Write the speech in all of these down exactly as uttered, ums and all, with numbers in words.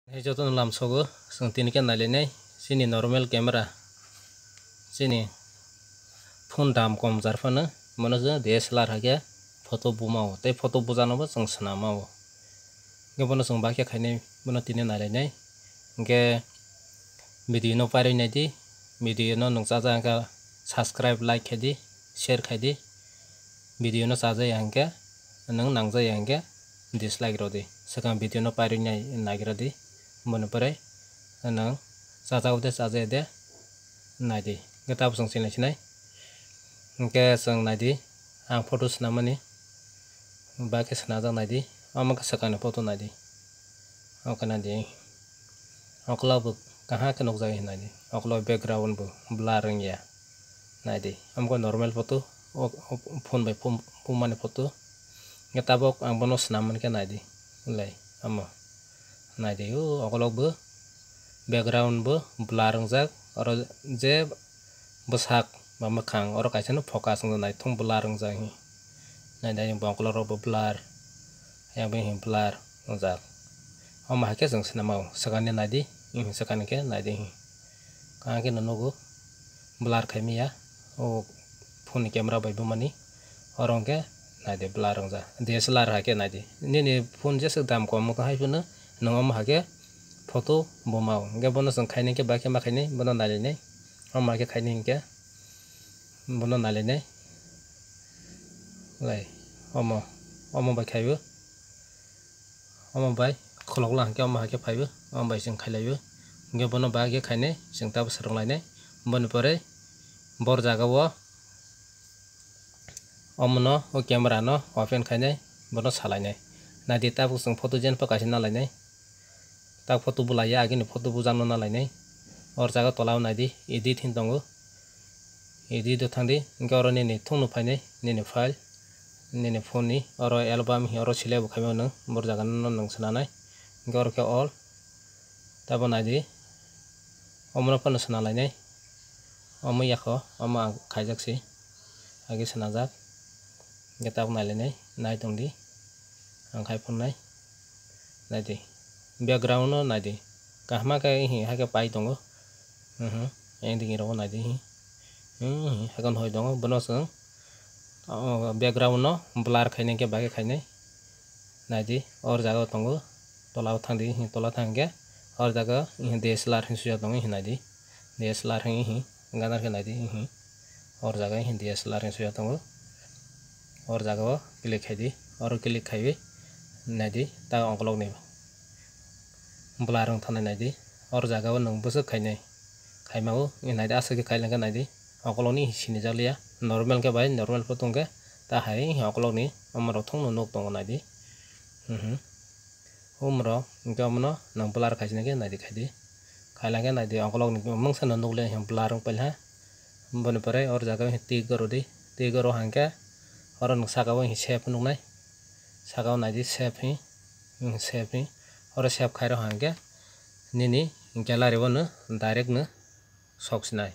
Hai jotono lamsogo, chwng tini khe nailainai chini normal camera, chini phone dam kom jar phano, bono chwng D S L R hai khe photo buma o, tei photo bujano bo chwng swnam o. Hwnkhe bono chwng bahai khe khainai, bono tini nailainai. Hwnkhe video no pairwi naidi, video no nwng chajak wngkha subscribe, like khaidi, share khaidi. Video no chajak ya hwnkhe, nwng nangjak ya hwnkhe dislike rwdi. Swkang video no pairwi nai-, naigra di. Boni pore nwng chajak de chajak de naidi. Hwnkhe tabuk chwng sinai sinai. Hwnkhe chwng naidi, ang photo swnamani. Bahai khe swnajak naidi. Omo khe swkangni photo naidi. Omo khe naidi. Okolog bo kaham khe nukjagwi hinwi naidi. Okolog background bo blur wngya. Naidi. Omo khe normal photo. O, o phone bai phone, phone mani photo. Hwnkhe tabuk ang bono swnam mankhe naidi. Lai, omo. Naidi, o okolog bo background bo blur wngjak. Oro je bwsak ba mwkhang, oro kaisa no focus wngwi naithok blur wngjak hi. Naidi, bongkolog rok bo blur. Yang bo hi blur wngjak. Omo hai khe chwng swnam o, swkangni naidi, swkangni khe naidi hi. Kaham khe no nugo, blur khai manya, o phone ni camera bai bumani, oro hwnkhe naidi blur wngjak, D S L R hai khe naidi. Nini phone jeswk dam kom wngtong hai phano, nwng omo hai khe photo buma o. Hwnkhe bono chwng khainai khe bahai khe ma khainai, bono nailainai, omo hai khe khainai hwnkhe. Bono nailainai. Lai, omo, omo bai khaio. Omo bai khulokla hwnkhe omo hai khe phaio. Omo bai chwng khailaiyo. Hwnkhe bono bahai khe khainai, chwng tabuk swrwnglainai. Boni pore bor jaga o omono o camera no open khainai, bono salainai. Naidi tabuk chwng photo jen pho kaisa nalainai. Tak photo bulaiya, agini photo bujakno nalainai. Or jaga tola o naidi, edit hin tongo. Edit o thangdi, hwnkhe oro nini thungno phainai, nini file, nini phone ni, oro album hi oro select bo khaima nwng, bor jaga no nwng swnanai. Hwnkhe oro khe all, tabo naidi, omono phano swnalainai. Omo yakho, omo ang khaijak se, age swnajak. Hwnkhe tabuk nailainai, nai tongdi. Ang khai phunai. Naidi. Background no naidi. Kaham khe hi hai khe pai tongo. Mhm. Ending rok naidi hi. Mhm. Hai khe hoi tongo. Bono chwng, o, background no blur khainai khe bahai khe khainai. Naidi. Or jaga o tongo. Tola o thangdi. Hi tola thang khe. Or jaga hi D S L R hin suya tongo hi naidi. D S L R hin hi. Ganar khe naidi, hi. Or jaga hi D S L R ni suya tongo. Or jaga o click khai di. Oro click khaiwi naidi, ta okolog ni blur wng thanai naidi. Or jaga o nwng bwswk khainai. Khaima o, naidi, aswk khe khai lang khe naidi. Okolog ni sini jak liya. Normal khe bai, normal photo wng khe ta hai okolog ni omo rok thung no nuk tongo naidi. Mhm. Umrok, hwnkhe omono nwng blur khaisina khe naidi khaidi. Khailangkhe naidi, okolog ni mungsa no nukle blur wng pailha. Boni pore or jaga o tick gorodi, tick goro hwnkhe oro nwng saka o save nuknai. Saka o naidi save hi, save hi. Oro save khairo hwnkhe nini gallery o no direct no sok sinai.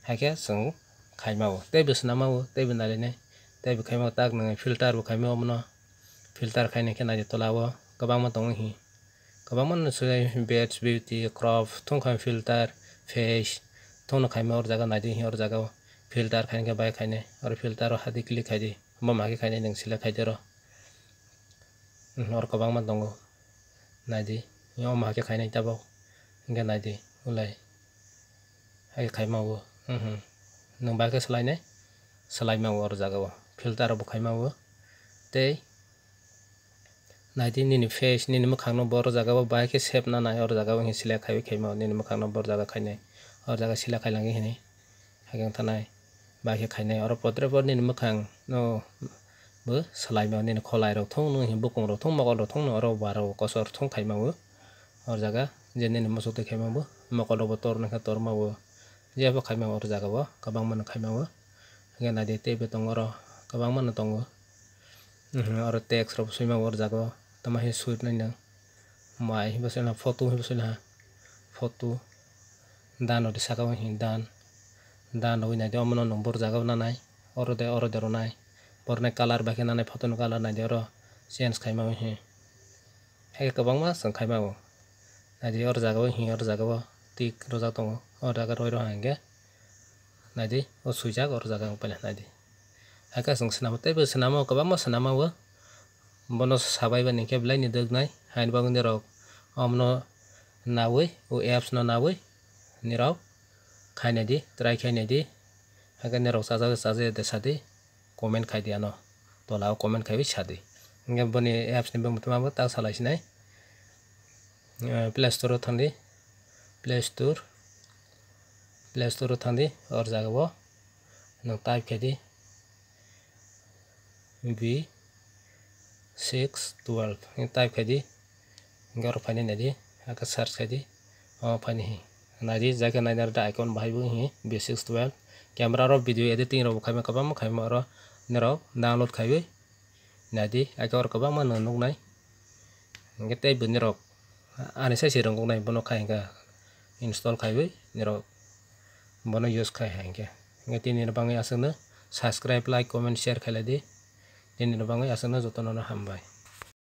Haikhe chwng khaima o, teibo swnama o, teibo nailainai, teibo khaima o, tak nwngnai filter bo khaima omono. Filter khaina khe naidi tola o kwbangma tongo hi. Kwbangma no swnai, batch, beauty, crop, thung khai filter, face, thung no khaima o jaga naidi hi, o jaga o filter khaina khe bai khainai, oro filter o hadi click khaidi, omo ma khe khainai nwng select khaidi oro. Oro kwbangma tongo. Naidi, omo hakhe khainai tabuk. Hwnkhe naidi, ulai. Hakhe khaima o. Mhm. Nwng bai khe swlainai? Swlaima o oro jaga o. Filter bo khaima o. Tei naidi nini face, nini mwkhang no bo oro jaga o bai khe save nanai, oro jaga o select khaiwi khaima o. Nini mwkhang no bo oro jaga khainai. Oro jaga select khailangwi hinwi. Hakhe wng thanai, bai khe khainai, oro podre pod nini mwkhang no bo swlaima, nini kholai rok thung, nini bukung rok thung, mokol rok thung, oro ba rok kosor thung khaima o. O jaga je nini muchuk twi khaima bo, mokol rok bo tor nangkha torma o. Jebo khaima o, oro jaga o kwbangma no khaima o. Hwnkhe naidi teibo tongo oro, kwbangma no tongo. Mhm, oro text rok swima o, oro jaga o tamo khe swi nai nang. Mai hinba soi na photo hinba soi na photo. Dan rodi saka o hi dan. Dan rogwi naidi omono nwng bor jaga o nanai. Oro de, oro de rwnai. Bornai colour bai khe nanai photo ni colour naidi oro change khaima o hi. Hai kwbangma chwng khaima o. Naidi, o jaga o hi, o jaga o tik rwjak tongo, o jaga roi rw hwnkhe naidi, o swijak o jaga wng paina naidi. Hakhe chwng swnamo, teibo swnamo, kwbangma swnamo o. Bono sabai ba hinkhe belai ni dwknai, haini bagwi norok omono nawi, o apps no nawi nirok khainai di, try khainai di. Hakhe nirok chajak chajakya de sadi, comment khai di ano, tola o comment khaiwi sadi. Hinkhe boni apps ni bumung tamo tak salai sinai. Eh, Play Store o thangdi, Play Store, Play Store o thangdi, o jaga o nwng type khai di V six twelve, type khai di, hinkhe oro phainai naidi, hakhe search khai di, o phainai hi. Naidi, jaga naina rwdi icon bahai bo hi V six twelve. Camera rok video editing rok bo khaima kwbangma khaima oro norok download khaiwi naidi, ake oro kwbangma no nuknai. Hinkhe tei bo norok ani sai se rwngkuknai bono khai hinkhe install khaiwi norok bono use khai hai hinkhe. Hinkhe tini ni bagwi aswkno subscribe, like, comment, share khailai di. Tini ni bagwi aswkno jotono no hambai.